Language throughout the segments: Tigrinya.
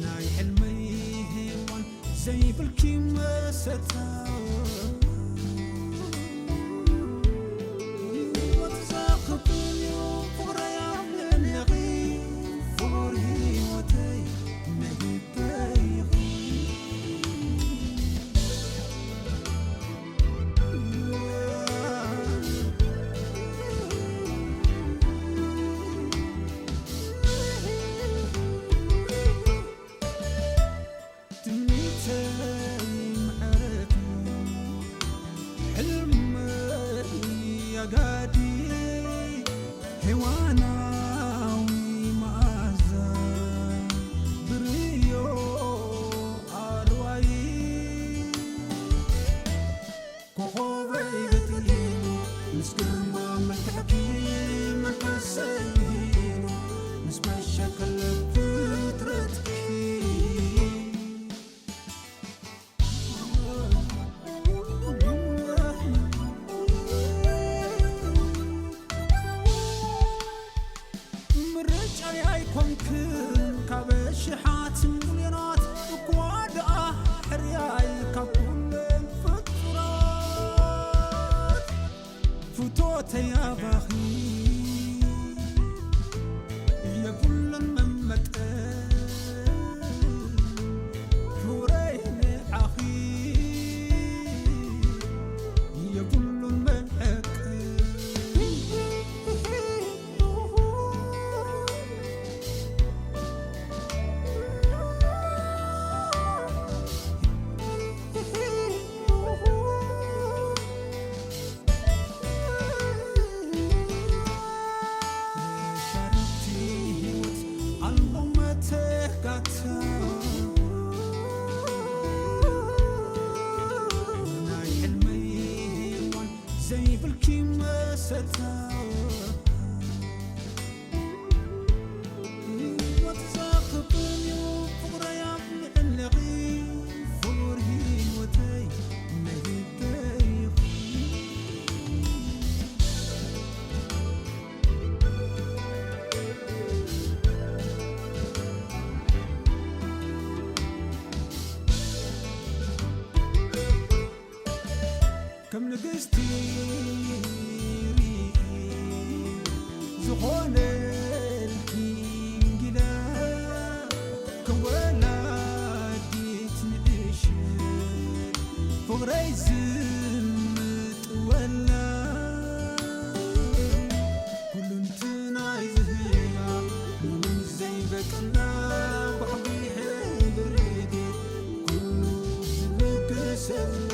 ናይ ሕልመይ ሄዋን ዘይብልኪ መሰታ ህይወት ዘኽብን እዩ ፍቕረይ ኣብ ልዕሌኺ ፍቕር ህይወተይ ናይ ልበይ ኢኺ። ትምኒተይ መዕረፊ ሕልመይ ኣጋዲ ሄዋናዊ መኣዛ ብርዮ ኣርዋይ ኮኾበይ በጢኑ ምስ ግርማ መልክዕኪ መንፈሰይ ሂኑ ምስ መሸከለ ፍጥረትኪ ምርጫይ ኣይኮንክን ካብ ሽሓት ሚልዮናት እኳ ደኣ ሕርያይ ካብ ኩለን ፍጡራት ፍቶተይ ኣባኺ የብሉን መመጠን ክብረይ ንዓኺ የብሉን መዕቀን። ሻረቲ ህይወት ኣልቦ መተካእታ ናይ ሕልመይ ሄዋን ዘይብልኪ መሰታ ህይወት ዘኽብን እዩ ፍቕረይ ኣብ ልዕሌኺ ፍቕር ህይወተይ ናይ ልበይ ኢኺ። ከም ንግስቲ ርኢ ዝኾነልኪ እንግዳ ከም ወላዲት ንእሽት ፍቕረይ ዝምጥወላ ኩሉ እንትን ኣይዝህላ ምንም ዘይበቀላ ባሕሪ ሕብሪ ኩሉ ዝልግሰላ።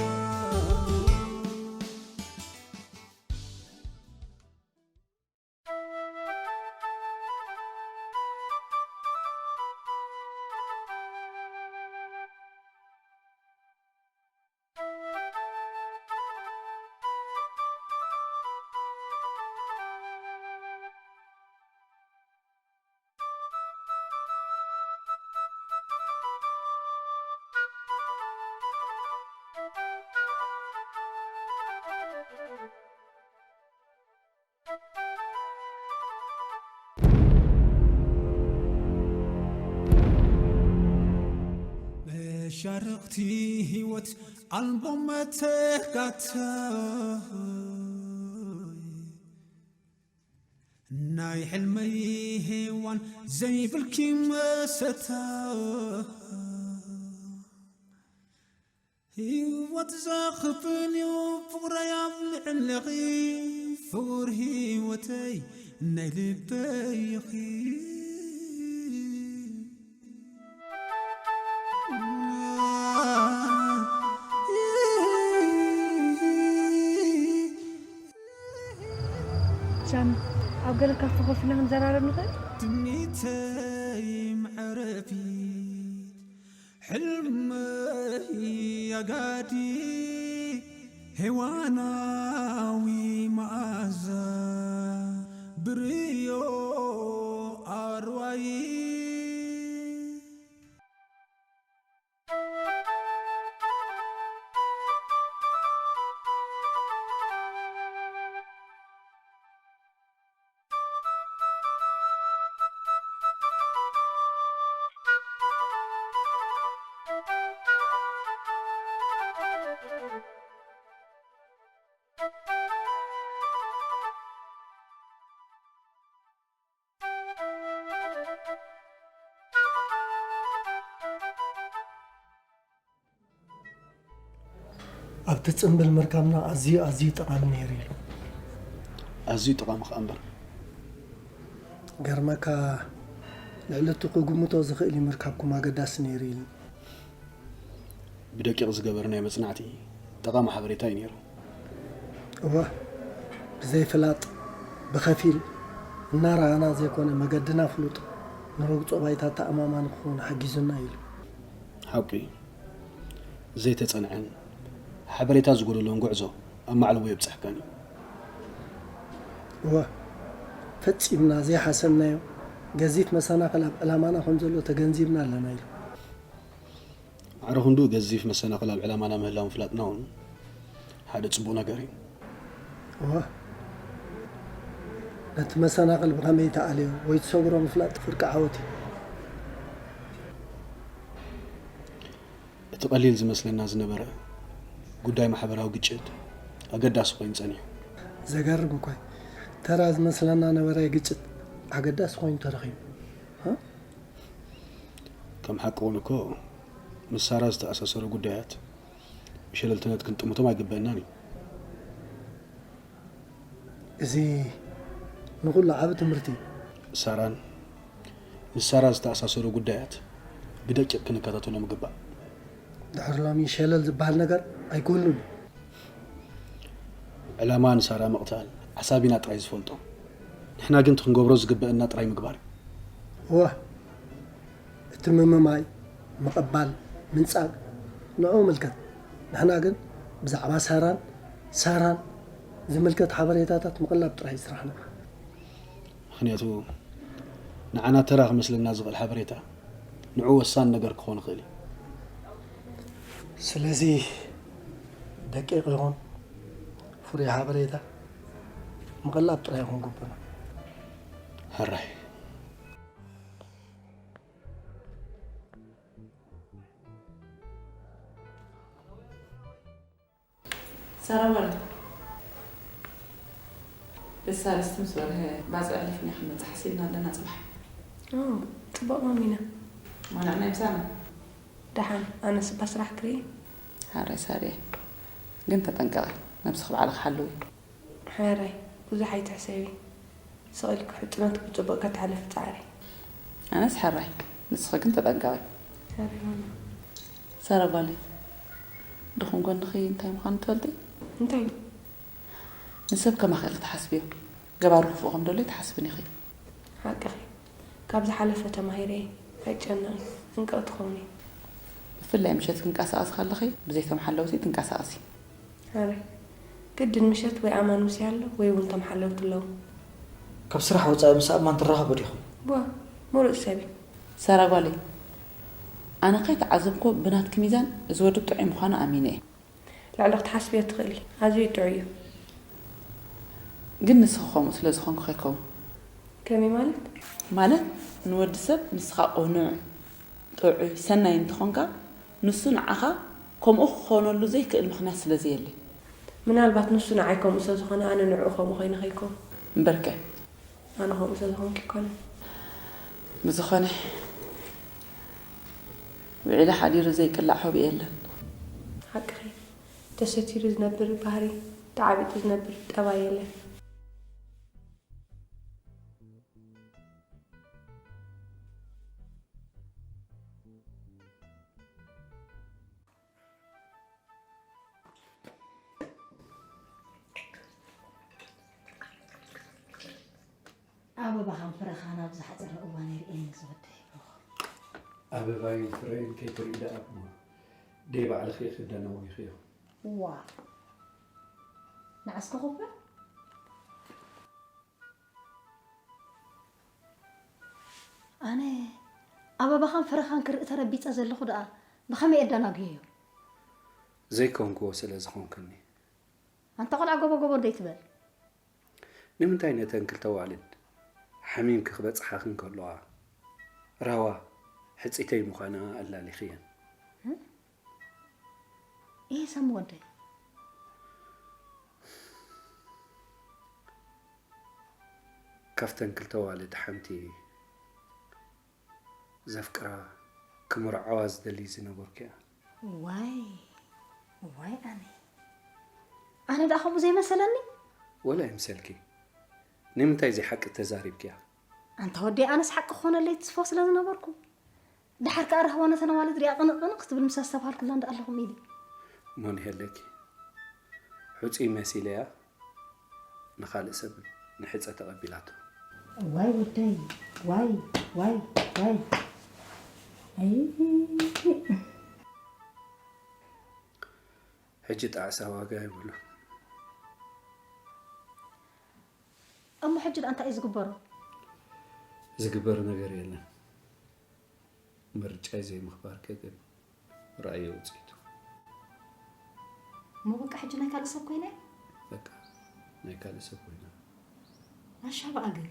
መሻርኽቲ ህይወት ኣልቦ መተካእታ ናይ ሕልመይ ሄዋን ዘይብልኪ መሰታ ህይወት ዘኽፍል እዩ ፍቕረይ ኣብ ልዕሌኺ ፍቕር ህይወተይ ናይ ልበይ ኢኺ። ጃን፣ ኣብ ገለ ካፈ ኮፍ ኢልና ክንዘራረብ ንኽእል? ትምኒተይ መዕረፊት ሕልመይ ኣጋዲ ሄዋናዊ መኣዛ ብርዮ ኣርዋይ ኣብቲ ጽምብል ምርካብና ኣዝዩ ኣዝዩ ጠቓሚ ነይሩ ኢሉ። ኣዝዩ ጠቓሚ ከኣ እምበር። ገርመካ ልዕሊ እቲ ክግምቶ ዝኽእል እዩ ምርካብኩም ኣገዳሲ ነይሩ ኢሉ። ብደቂቕ ዝገበርናዮ መጽናዕቲ ጠቓሚ ሓበሬታ እዩ ነይሩ። እወ፣ ብዘይ ፍላጥ ብኸፊል እናረኣና ዘይኮነ መገድና ፍሉጥ ንረግጾ ባይታ ተኣማማኒ ክኸውን ሓጊዙና ኢሉ። ሓቂ እዩ። ዘይተጸንዐን ሓበሬታ ዝጎደሎን ጉዕዞ ኣብ ማዕለቦ የብጽሐካን እዩ። እወ፣ ፈጺምና ዘይሓሰብናዮ ገዚፍ መሰናኽል ኣብ ዕላማና ከም ዘሎ ተገንዚብና ኣለና ኢሉ። ማዕረ ክንድኡ ገዚፍ መሰናኽል ኣብ ዕላማና ምህላው ምፍላጥና እውን ሓደ ጽቡቕ ነገር እዩ። እወ፣ ነቲ መሰናኽል ብኸመይ ትኣልዮ ወይ ትሰግሮ ምፍላጥ ፍርቂ ዓወት እዩ። እቲ ቀሊል ዝመስለና ዝነበረ ጉዳይ ማሕበራዊ ግጭት ኣገዳሲ ኮይኑ ጸኒሑ። ዘገርም እኳ እዩ። ተራ ዝመስለና ነበረ ግጭት ኣገዳሲ ኮይኑ ተረኺቡ። ከም ሓቂ እውን እኮ ምስ ሳራ ዝተኣሳሰሩ ጉዳያት ብሸለልትነት ክንጥምቶም ኣይግበአናን እዩ። እዚ ንኹሉ ዓቢ ትምህርቲ እዩ። ሳራን ምስ ሳራ ዝተኣሳሰሩ ጉዳያት ብደቂቕ ክንከታተሎም ይግባእ። ድሕሪ ሎሚ ሸለል ዝበሃል ነገር ኣይኮኑን። ዕላማ ንሳራ ምቕታል ዓሳቢና ጥራይ ዝፈልጦ፣ ንሕና ግን እቲ ክንገብሮ ዝግበአና ጥራይ ምግባር እዩ። እወ፣ እቲ ምምማይ፣ ምቕባል፣ ምንጻግ ንዕኡ ምልከት። ንሕና ግን ብዛዕባ ሳራን ሳራን ዝምልከት ሓበሬታታት ምቕላብ ጥራይ እዩ ስራሕና። ምኽንያቱ ንዓና ተራ ክመስለና ዝኽእል ሓበሬታ ንዑ ወሳኒ ነገር ክኾን ይኽእል እዩ። ስለዚ ደቂቕ ይኹን ፍሩይ ሓበሬታ ምቕላብ ጥራይ ይኹን ግቡና። ሕራይ። ሰላም ኣለ። ብሳልስቲ ምስ በርሀ ባጽዕ ኣሕሊፍና ክንመጽእ ሓሲብና ኣለና ጽባሕ። ጽቡቕ ማሚና። ማንዕና ይምሳና። ደሓን ኣነስ እባ ስራሕ ክርኢ። ሓራይ ሳርየ። ግን ተጠንቀቒ፣ ነብስኺ ባዕልኺ ሓልዊ። ሓራይ ብዙሕ ኣይትሕሰቢ። ስቕ ኢልኪ ሕጽኖትኪ ብጽቡቕ ከተሕልፊ ጻዕሪ። ኣነስ ሓራይ፣ ንስኺ ግን ተጠንቀቒ። ሓራይ ማማ። ሳራ ጓለይ፣ ድኹም ጎንኺ እንታይ ምዃኑ ትፈልጢ? እንታይ? ንሰብ ከማኺ ኢኺ ትሓስብዮ፣ ገባሩ ክፉእ ከም ደሎ ኣይትሓስብን ኢኺ። ሓቅኺ። ካብ ዝሓለፈ ተማሂረ እየ። ኣይጨነቕን። ጥንቅቕ ትኸውን እየ። ብፍላይ ምሸት ክንቀሳቐሲ ከለኺ ብዘይቶም ሓለውቲ ትንቀሳቐሲ። ኣረ ግድን ምሸት ወይ ኣማን ምስ ኣሎ ወይ እውን ቶም ሓለውቲ ኣለዉ። ካብ ስራሕ ወፃኢ ምስ ኣማን ትራኸቡ ዲኹም? ቧ ምሩፅ ሰብ እዩ። ሳራ ጓለይ፣ ኣነ ከይተዓዘብኩ ብናትኪ ሚዛን እዚ ወዲ ጥዑይ ምዃኑ ኣሚነ እየ። ልዕሊ ክትሓስብዮ ትኽእሊ። ኣዝዩ ጥዑይ እዩ። ግን ንስኺ ከምኡ ስለ ዝኾንኩ ከይከውን። ከመይ ማለት? ማለት ንወዲ ሰብ ንስኻ ቅኑዕ፣ ጥዑይ፣ ሰናይ እንተኾንካ ንሱ ንዓኻ ከምኡ ክኾነሉ ዘይክእል ምኽንያት ስለ ዘየለ። ምናልባት ንሱ ንዓይ ከምኡ ስለ ዝኾነ ኣነ ንዕኡ ከምኡ ኮይነ ከይከውን። እምበርከ ኣነ ከምኡ ስለ ዝኾንኩ ኣይኮነን። ብዝኾነ ውዒሉ ሓዲሩ ዘይቅላዕ ሑብ የለን። ሓቅኺ። ተሰቲሩ ዝነብር ባህሪ፣ ተዓቢጡ ዝነብር ጠባይ የለን። ኣበባኻን ፍረኻን ኣብ ዝሓጸረ እዋን ይርእየኒ ዝወደይ። ኣበባይን ፍረይን ከይትርኢ ደኣ እሞ ደይ ባዕልኺ ክደነው ኢኺዮ። ዋ ንዓስከ ኮፈ ኣነ ኣበባኻን ፍረኻን ክርኢ ተረቢጸ ዘለኹ ደኣ ብኸመይ ኣደናግዮ? ዘይኮንክዎ ስለ ዝኾንክኒ። ኣንታ ቆልዓ ጎቦ ጎቦ ደይትበል። ንምንታይ ነተን ክልተ ኣዋልድ ሓሚምኪ ክበጽሓኺ እንከለዋ ራህዋ ሕጽይተይ ምዃና ኣላሊኽየን? እየ ሳሚ ወደይ። ካብተን ክልተ ኣዋልድ ሓንቲ ዘፍቅራ ክምርዓዋ ዝደሊ ዝነበርኩ እያ። ዋይ ዋይ ኣነይ ኣነ ደኣ ከምኡ ዘይመሰለኒ። ወላ ይምሰልኪ። ንምንታይ እዚ ሓቂ ተዛሪብኪያ? ኣንታ ወዲ፣ ኣነስ ሓቂ ክኾነለይ ትስፎ ስለ ዝነበርኩ። ደሓር ከኣ ራህዋ ነተን ኣዋልድ ሪኣ ቅንቕ ቅንቕ ክትብል ምስ ኣስተብሃልኩላ እንዳ ኣለኹም ኢሊ። መን ይሄለኪ? ሕጹይ መሲለያ ንኻልእ ሰብ ንሕጸ ተቐቢላቶ። ዋይ ወደይ፣ ዋይ፣ ዋይ፣ ዋይ። ኣይ። ሕጂ ጣዕሳ ዋጋ የብሉን። እሞ ሕጂ ደኣ እንታይ እዩ ዝግበሮ? ዝግበር ነገር የለን። ምርጫይ ዘይምኽባርከ ግን ርኣዮ ውፅኢቱ። እሞ በቃ ሕጂ ናይ ካልእ ሰብ ኮይነ? በቃ ናይ ካልእ ሰብ ኮይና። ኣሻብኣ ግን?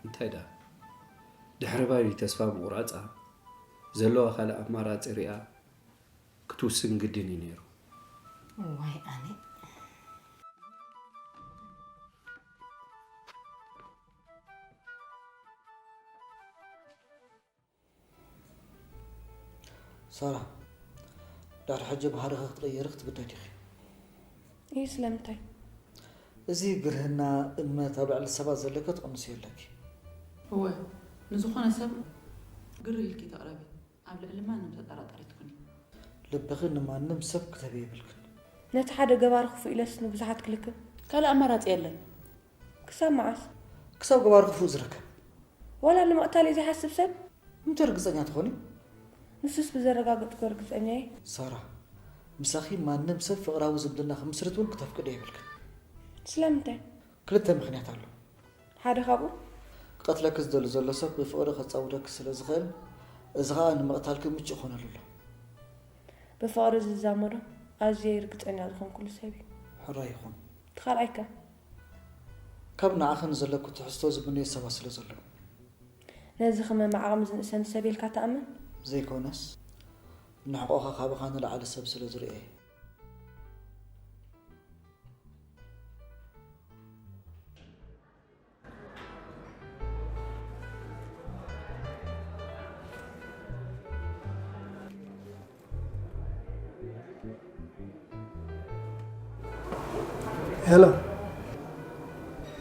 እንታይ ደኣ? ድሕሪ ባይ ተስፋ ምቑራፃ ዘለዋ ካልእ ኣማራፂ ሪኣ ክትውስን ግድን እዩ ነይሩ። ዋይ ኣነ። ሳራ፣ ድሕሪ ሕጂ ባህርኺ ክትቕይሪ ክትግደዲ ኢኺ። ይህ ስለምንታይ? እዚ ግርህና እምነት ኣብ ልዕሊ ሰባት ዘለኪ ትቕንስዮ ኣለኪ። እወ፣ ንዝኾነ ሰብ ግር ኢልኪ ተቕረቢ። ኣብ ልዕሊ ማንም ተጠራጣሪት ኩኒ። ልብኺ ንማንም ሰብ ክትህቢ የብልክን። ነቲ ሓደ ገባሪ ክፉእ ኢለስ ንብዙሓት ክልክም? ካልእ ኣማራጺ የለን። ክሳብ መዓስ? ክሳብ ገባሪ ክፉእ ዝርከብ። ዋላ ንምቕታል እዩ ዘይሓስብ ሰብ? እንታይ ርግጸኛ ትኾኒ? ንሱስ ብዘረጋገጽኩ ርግጸኛ እየ። ሳራ፣ ምሳኺ ማንም ሰብ ፍቕራዊ ዝምድና ክምስርት እውን ክተፍቅዶ የብልክን። ስለምንታይ? ክልተ ምኽንያት ኣሎ። ሓደ ካብኡ? ክቐትለኪ ዝደሊ ዘሎ ሰብ ብፍቕሪ ከጻውደኪ ስለ ዝኽእል፣ እዚ ኸኣ ንምቕታልኪ ምቹእ ክኾነሉ ኣሎ። ብፍቕሪ ዝዛመዶ ኣዝየ ርግጸኛ ዝኾንኩሉ ሰብ እዩ። ሕራይ ይኹን። እቲ ካልኣይ ከ? ካብ ንዓኺ ንዘለኩ ትሕዝቶ ዝምነዮ ሰባት ስለ ዘለዉ። ነዚ ኸመ ዓቕሚ ዝንእሰኒ ሰብ ኢልካ ትኣምን? ዘይኮነስ፣ ንሕቖኻ ካብኻ ንላዕሊ ሰብ ስለ ዝርእየ እየ። ሄሎ፣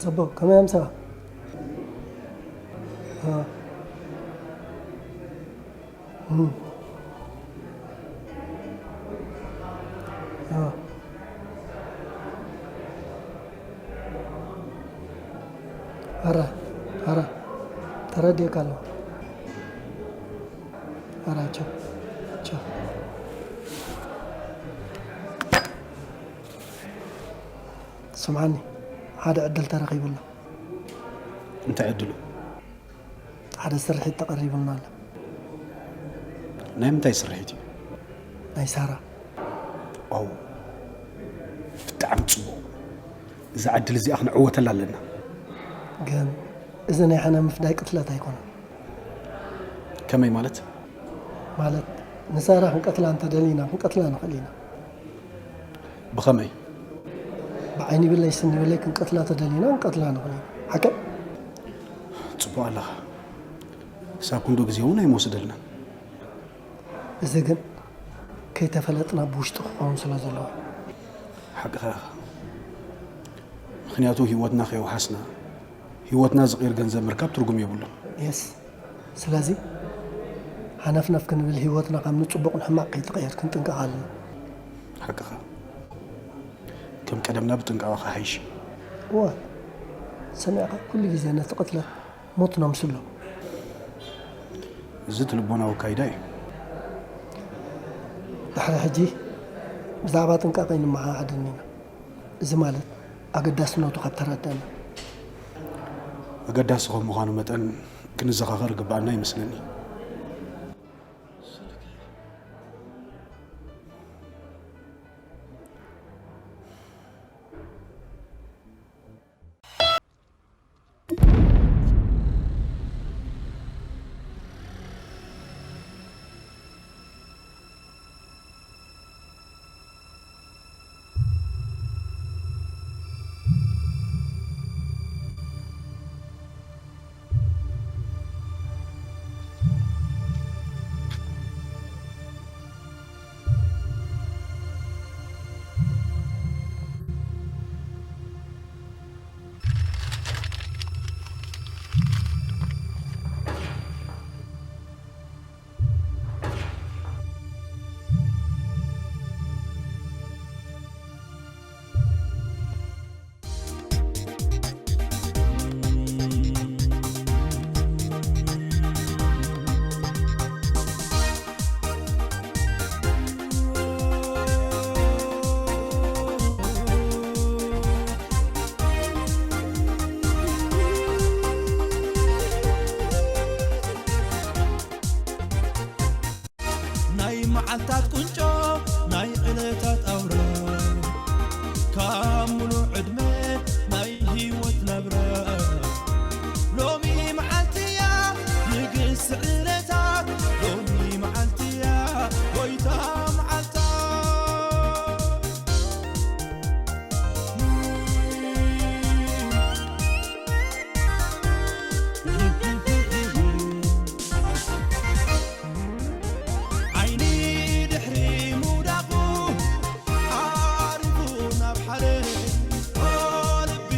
ጽቡቕ፣ ከመይ ኣምሳኻ? እ። እም። እ። ኣረ፣ ኣረ፣ ተረዲእካ ኣለኹ። ኣረ፣ ቻው፣ ቻው። ስምዓኒ፣ ሓደ ዕድል ተረኺቡ ኣሎ። እንታይ ዕድሉ? ሓደ ስርሒት ተቐሪቡልና ኣሎ። ናይ ምንታይ ስርሒት እዩ? ናይ ሳራ። ዋው፣ ብጣዕሚ ጽቡቕ። እዛ ዕድል እዚኣ ክንዕወተላ ኣለና። ግን እዚ ናይ ሓና ምፍዳይ ቅትለት ኣይኮነን። ከመይ ማለት? ማለት ንሳራ ክንቀትላ እንተደሊና ክንቀትላ ንኽእል ኢና። ብኸመይ? ብዓይኒ ብለይ ስኒ ብለይ ክንቀትላ ተደሊና ክንቀትላ ንኽእል ኢና። ሓቀይ? ጽቡቕ ኣለኻ። ክሳብ ክንዶ ግዜ እውን ኣይመወስደልናን። እዚ ግን ከይተፈለጥና ብውሽጢ ክኸውን ስለ ዘለዎ። ሓቅኻ ኢኻ። ምኽንያቱ ህይወትና ከየውሓስና፣ ህይወትና ዝቕይር ገንዘብ ምርካብ ትርጉም የብሉን። የስ። ስለዚ ሃነፍነፍ ክንብል ህይወትና ካብ ንጽቡቕ ንሕማቕ ከይትቕየር ክንጥንቀቕ ኣለና። ሓቅኻ። ከም ቀደምና ብጥንቃቐ ክሓይሽ። እወ። ሰሚዕካ ኩሉ ግዜ ነቲ ቅትለት ሞት ነምስሎ። እዚ እቲ ልቦናዊ ኣካይዳ እዩ። ድሕሪ ሕጂ ብዛዕባ ጥንቃቐ ኣይንመሓሓድን ኢና። እዚ ማለት ኣገዳስነቱ ካብ ተረዳእና። ኣገዳሲ ከም ምዃኑ መጠን ክንዘኻኸር ይግብኣና ይመስለኒ። መዓልታት ቁንጮ ናይ ዕለታት ኣውራ ካብ ሙሉእ ዕድመ ናይ ህይወት ናብራ ሎሚ መዓልቲ እያ ንግስ ዕለታት ሎሚ መዓልቲ እያ ጎይታ መዓልታ ዓይኒ ድሕሪ ምውዳቑ ዓሪፉ ናብ ሓደ ልቢ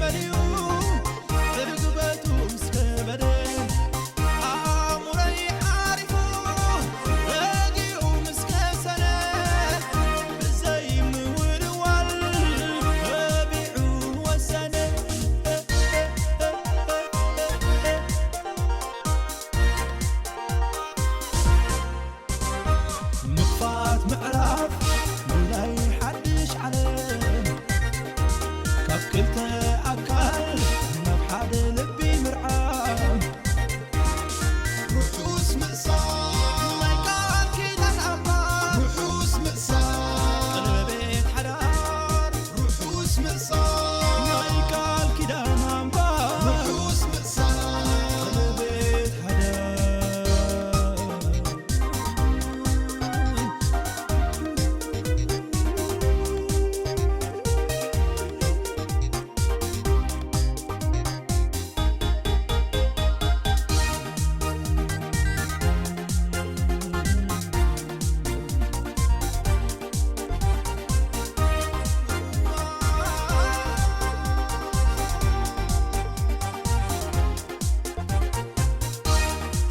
መሊኡ ዕግበቱ ምስ ከበደ ኣእምሮይ ዓሪፉ ረጊኡ ምስ ከሰነ ብዘይ ምውልዋል ረቢዑ ወሰነ። ምኽፋት ምዕራፍ ናይ ሓድሽ ዓለም ካብ ክልተ ኣካል ናብ ሓደ ልቢ ምርዓም ርሑስ ምእሳር ናይ ቃል ኪዳን ኣምባር ርሑስ ምእሳር ቀለቤት ሓዳር ርሑስ ምእሳር ናይ ቃል ኪዳን ኣምባር ርሑስ ምእሳር ቀለቤት ሓዳር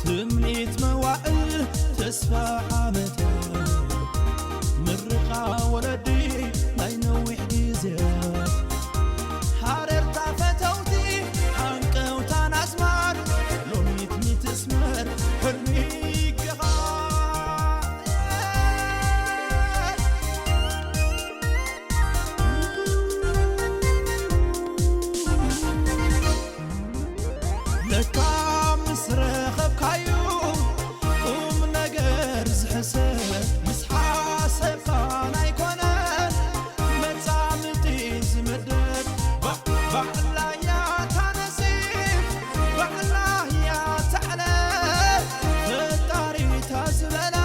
ትምኒት መዋእል ተስፋ ዓመታት ምርቓ ወለዲ ናይ ነዊሕ ግዜያት ሃረርታ ፈተውቲ ሃንቀውታን ኣስማት ሎሚት ሚትስመር ሕልሚ ይገኻት ለካ ምስ ረኸብካዩ ቁም ነገር ዝሕሰብ ምስ ሓሰብካ ናይኮነን መጻምድቲ ዝምደብ ባዕላያ ታነሲብ ባዕላያ ታዕለ ፈጣሪታ ዝበላ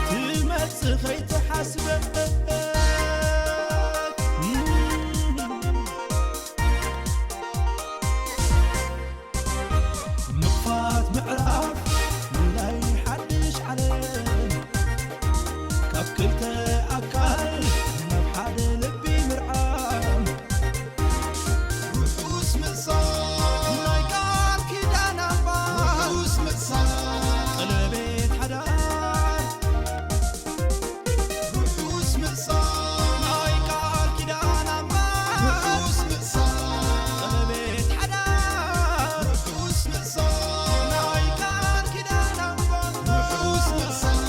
ትመጽእ ከይትሓስበ ምኽፋት ምዕራፍ ናይ ሓድሽ ዓለም ካብ ክልተ ኣካል ናብ ሓደ ልቢ ምርዓም ርሑስ ምእሳር ናይ ቃል ኪዳን ኣምባር ርሑስ ምእሳር ቀለቤት ሓዳር ርሑስ ምእሳር ናይ ቃል ኪዳን ኣምባር ርሑስ ምእሳር ቀለቤት ሓዳር ርሑስ ምእሳር ናይ ቃል ኪዳን ኣምባር ርሑስ ምእሳር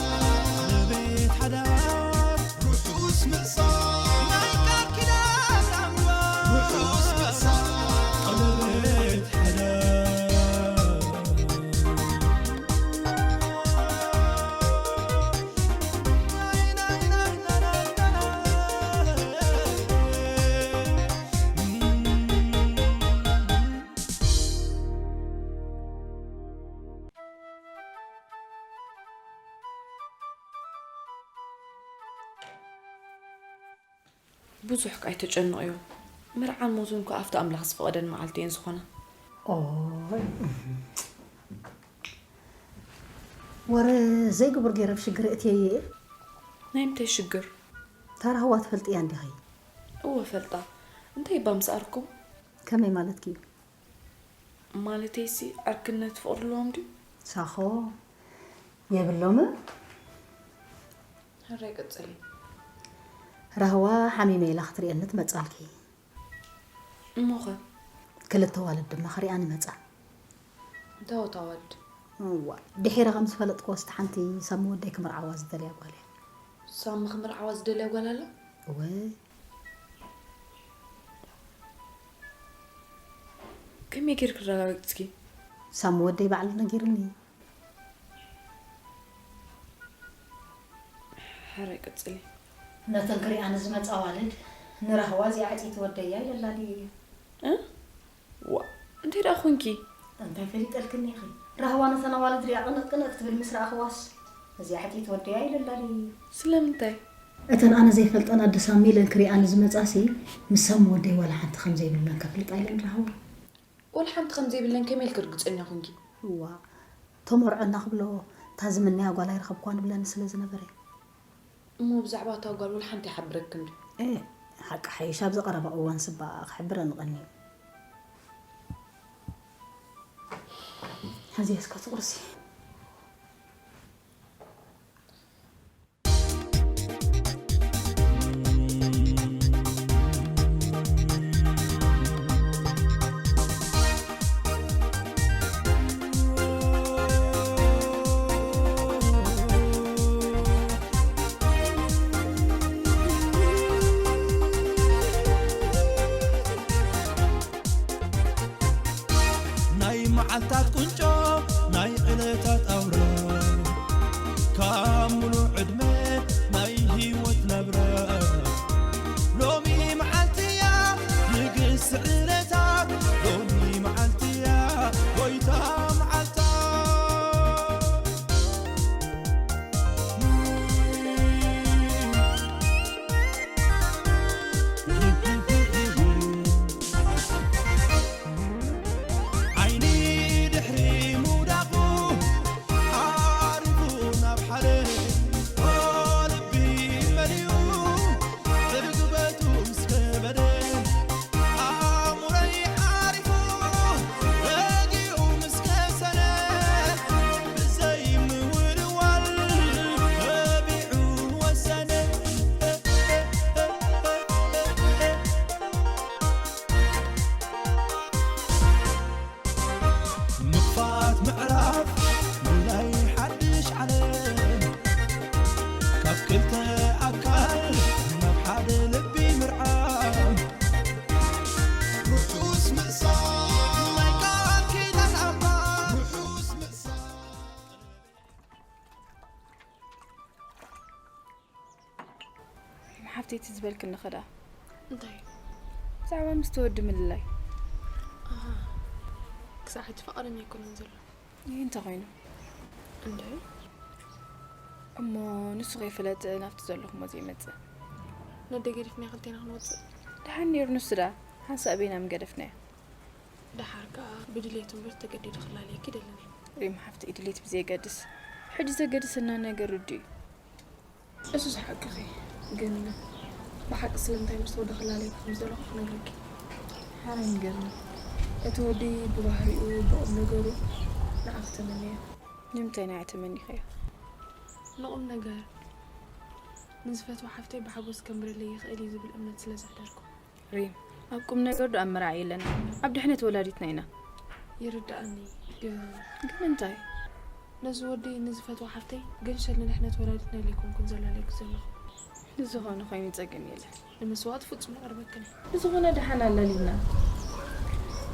ቀለቤት ሓዳር ርሑስ ምእሳር ናይ ቃል ኪዳን ኣምባር ርሑስ ምእሳር ቀለቤት ሓዳር ብዙሕ ከኣ ኣይተጨንቕዮ። መርዓን ሞትን እኮ ኣብቲ ኣምላኽ ዝፈቐደን መዓልቲ እየን ዝኾና። ኦይ፣ ወረ ዘይግቡር ገይረ ኣብ ሽግር እትየ እየ። ናይ ምንታይ ሽግር? ታራህዋ ትፈልጥያ እንዲኺ? እወ ፈልጣ። እንታይ እባ ምስ ኣርኩም? ከመይ ማለትኪ እዩ? ማለተይሲ ዕርክነት ፍቕሪ ኣለዎም ድዩ? ሳኾ የብሎምን። ሕራይ ቀጽሊ። ራህዋ ሓሚመ ኢላ ክትርእየኒ ትመጻልኪ። እሞኸ? ክልተ ዋልድ ድማ ክሪኣኒ መጻ። እንታይ ወታ ዋልድ? እዋ፣ ድሒረ ከም ዝፈለጥክዎ ስቲ ሓንቲ ሳሚ ወደይ ክምርዓዋ ዝደልያ ጓል እያ። ሳሚ ክምርዓዋ ዝደልያ ጓል ኣላ? እወ። ከመይ ጌርኪ ረጋገጽኪ? ሳሚ ወደይ ባዕሉ ነጊርኒ። ሕራይ ቀጽሊ። ነተን ክሪኣኒ ዝመጻ ኣዋልድ ንራህዋ እዚኣ ዕጥይቲ ወደያ ኢለላ ድዩ እዩ? እ? ዋ፣ እንታይ ደኣ ኾንኪ? እንታይ ፈሊጠልክኒ ኢኺ? ራህዋ ነተን ኣዋልድ ሪኣ ቅንቕ ቅንቕ ክትብል ምስ ረኣኽዋስ እዚኣ ዕጥይቲ ወደያ ኢለላ ድዩ እዩ? ስለምንታይ? እተን ኣነ ዘይፈልጠን ኣደ ሳሚ ኢለን ክሪኣኒ ዝመጻሲ ምስ ሳሚ ወደይ ዋላ ሓንቲ ከም ዘይብለን ከፍልጣ ኢለን ራህዋ። ወላ ሓንቲ ከም ዘይብለን ከመይ ኢልኪ ርግጸኛ ኮንኪ? እዋ ተመርዖ እናክብሎ እታ ዝምነያ ጓል ኣይረኸብኳን ብለኒ ስለ ዝነበረ። እሞ ብዛዕባ እታ ጓል ወላ ሓንቲ ይሓብረኪ እንዶ? እ ሓቂ ሓይሽ ኣብዚ ቀረባ እዋን ስባ ክሕብረኒ ቀንዩ። ሕዚ እስከ ትቁርሲ። ናይ መዓልታት ቁንጮ ናይ ዕለታት ኣውራ ካብ ሙሉእ ዕድመ ናይ ህይወት ናብራ ሎሚ መዓልቲ እያ ንግስ ዕለታት ሎሚ መዓልቲ እያ ጎይታ መዓልታ ዓይኒ ድሕሪ ምውዳቑ ዓሪፉ ናብ ሓደ ልቢ መሊኡ ዕግበቱ ምስ ከበደ ኣእምሮይ ዓሪፉ ረጊኡ ምስ ከሰነ ብዘይ ምውልዋል ተቢዑ ወሰነ። ምኽፋት ምዕራፍ ናይ ሓድሽ ዓለም ካብ ክልተ ኣካል ናብ ሓደ ልቢ ምርዓም ርሑስ ምእሳር ናይ ቃል ኪዳን ኣምላኽ ርሑስ ምእሳር። ሓፍተይ እቲ ዝበልክኒ ኸ ደኣ? እንታይ? ብዛዕባ ምስቲ ወዲ ምልላይ። ኣሃ፣ ክሳዕ ሕጂ ፍቓደኛ ኣይኮነን ዘሎ። ይህ እንታይ ኮይኑ? እንደ እሞ ንሱ ከይፈለጥ ናብቲ ዘለኹሞ ዘይመጽእ። ነደ ገዲፍና ክልቴና ክንወፅእ። ደሓን ነይሩ ንሱ ደኣ ሓንሳእ በይና ምገደፍናዮ። ደሓር ከዓ ብድሌቱ እምበር ተገዲዱ ክላለየኪ ደለኒ። ሪም ሓፍቲ ኢድሌት ብዘየገድስ ሕጂ ዘገድሰና ነገር ርዱ እዩ። እሱስ ሓቅኺ፣ ግን ብሓቂ ስለምንታይ ምስ ወዲ ክላለየኪ ከም ዘለኹ ክነግረኪ። ሓራይ ንገርኒ። እቲ ወዲ ብባህሪኡ ብቁም ነገሩ ንዓኺ ተመንየ። ንምንታይ ንዓይ ተመኒኸዮ? ንቁም ነገር ንዝፈትዋ ሓፍተይ ብሓጎስ ከንብረለይ ይኽእል እዩ ዝብል እምነት ስለ ዘሕደርኩ። ሪም፣ ኣብ ቁም ነገር ዶ ኣብ መርዓ የለን? ኣብ ድሕነት ወላዲትና ኢና። ይርዳእኒ፣ ግን ግን እንታይ? ነዚ ወደይ ንዝፈትዋ ሓፍተይ ገንሸል ንድሕነት ወላዲትና ኢለ ኣይኮንኩን ዘላለይኪ ዘለኹ። ንዝኾነ ኮይኑ ጸገም የለን። ንመስዋእቲ ፍጹም ይቐርበክን እየ። ብዝኾነ ደሓን ኣለሊና።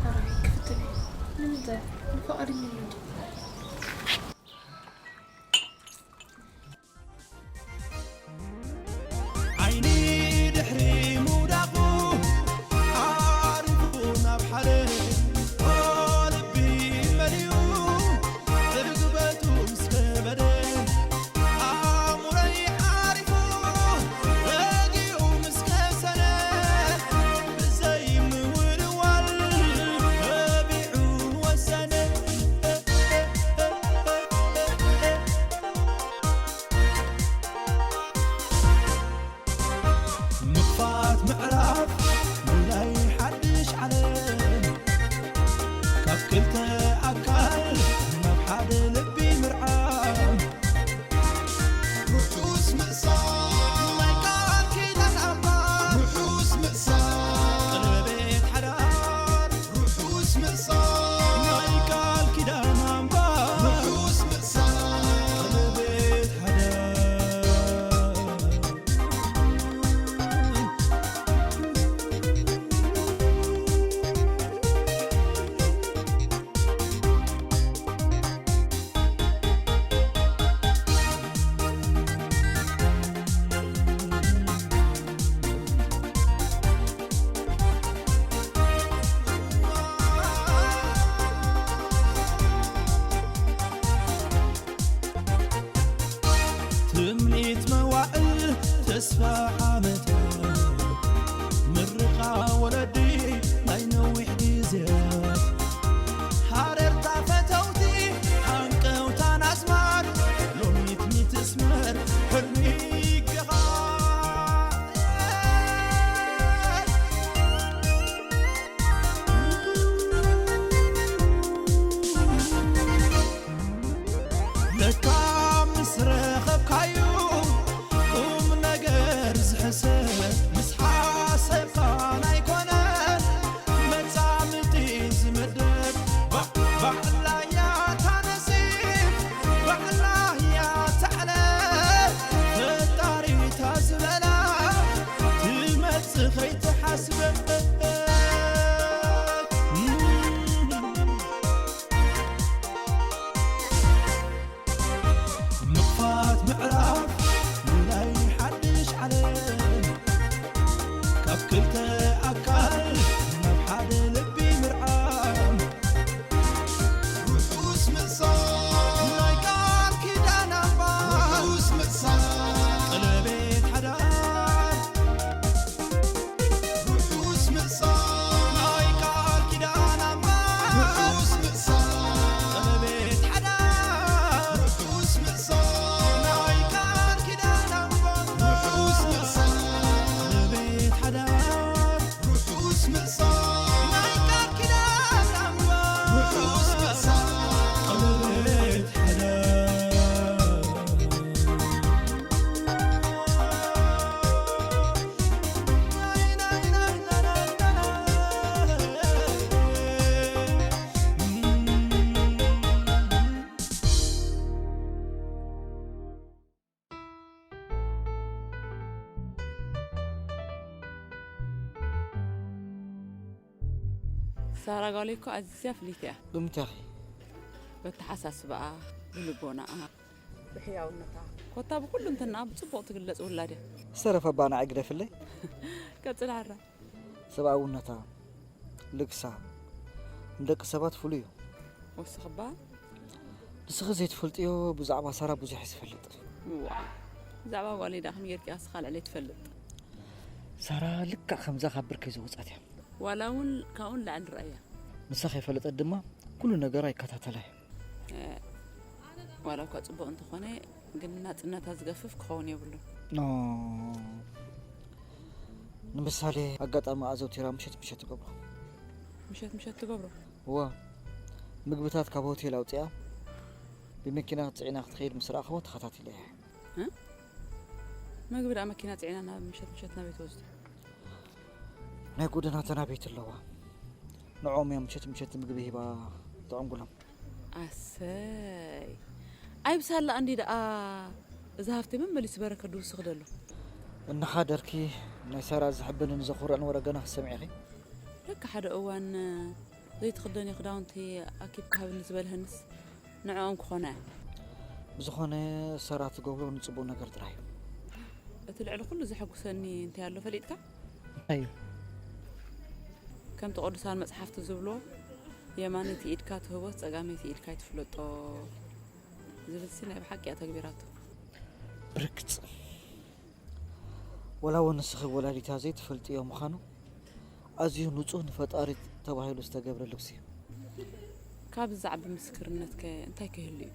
ኣራይ ክፍትን እየ። ንምንታይ? ንፍቓደኝነቱ። ዓይኒ ድሕሪ ምውዳቑ ዓሪፉ ናብ ሓደ ልቢ መሊኡ ዕግበቱ ምስ ከበደ ኣእምሮይ ዓሪፉ ረጊኡ ምስ ከሰነ ብዘይ ምውልዋል ተቢዑ ወሰነ። ሳራ ጓለይ እኮ ኣዝያ ፍልይቲ እያ። ብምንታይ ኢኺ? በተሓሳስባኣ፣ ብልቦናኣ፣ ብሕያውነታ፣ ኮታ ብኩሉ እንትንኣ ብጽቡቕ ትግለጽ ውላድ እያ። ዝተረፈ ባና ኣይግደፍለይ። ቀጽል ሓራ። ሰብኣውነታ፣ ልግሳ፣ ንደቂ ሰባት ፍሉይ እዩ። ወስኽባ። ንስኺ ዘይትፈልጥዮ ብዛዕባ ሳራ ብዙሕ እየ ዝፈልጥ። ዋ፣ ብዛዕባ ጓለይ ደኣ ከመይ ጌርካ ኢኻ ንስኻ ልዕለይ ትፈልጥ? ሳራ ልክዕ ከምዛ ካብ ብርከይ ዝወጻት እያ። ዋላ እውን ካብኡ ንላዕሊ ርኣያ። ንሳ ከይፈለጠት ድማ ኩሉ ነገራ ይከታተላ እየ። እ፣ ዋላ እኳ ጽቡቕ እንተኾነ ግን ናጽነታ ዝገፍፍ ክኸውን የብሉን። ኖ፣ ንምሳሌ ኣጋጣሚ ኣዘውቲራ ምሸት ምሸት ትገብሮ። ምሸት ምሸት ትገብሮ? እዋ፣ ምግብታት ካብ ሆቴል ኣውፂኣ ብመኪና ክትፅዒና ክትኸይድ ምስ ረኣኽዎ ተኸታቲለ እየ። እ? ምግቢ ደኣ መኪና ጽዒና ናብ ምሸት ምሸት ናበይ ትወስዶ? ናይ ጎደና ተናበይቲ ኣለዋ፣ ንዕኦም እያ ምሸት ምሸት ምግቢ ሂባ ተዕንጉሎም። ኣሰይ፣ ኣይብሳላ እንዲ ደኣ። እዚ ሃፍቲ መመሊስ በረከት ድውስኽ ደሎ። እናሓደርኪ ናይ ሳራ ዘሕብንን ዘኹርዕን ወረ ገና ክትሰምዒ ኢኺ። ለካ ሓደ እዋን ዘይትኽደንዮ ክዳውንቲ ኣኪብ ክሃብኒ ዝበልሀንስ ንዕኦም ክኾና እያ። ብዝኾነ ሳራ ትገብሮ ንፅቡቅ ነገር ጥራሕ እዩ። እቲ ልዕሊ ኩሉ ዘሐጉሰኒ እንታይ ኣሎ ፈሊጥካ? እንታይ እዩ? ከምቲ ቅዱሳን መጽሓፍቲ ዝብሎ፣ የማነይቲ ኢድካ ትህቦስ ጸጋመይቲ ኢድካ ኣይትፍለጦ ዝብልሲ ናይ ብሓቂ እያ ተግቢራቶ። ብርግፅ፣ ወላ እውን ንስኺ ወላዲታ ዘይትፈልጥዮ ምዃኑ ኣዝዩ ንጹህ ንፈጣሪ ተባሂሉ ዝተገብረ ልግሲ እዩ። ካብ ዝዓቢ ምስክርነትከ እንታይ ክህሉ እዩ?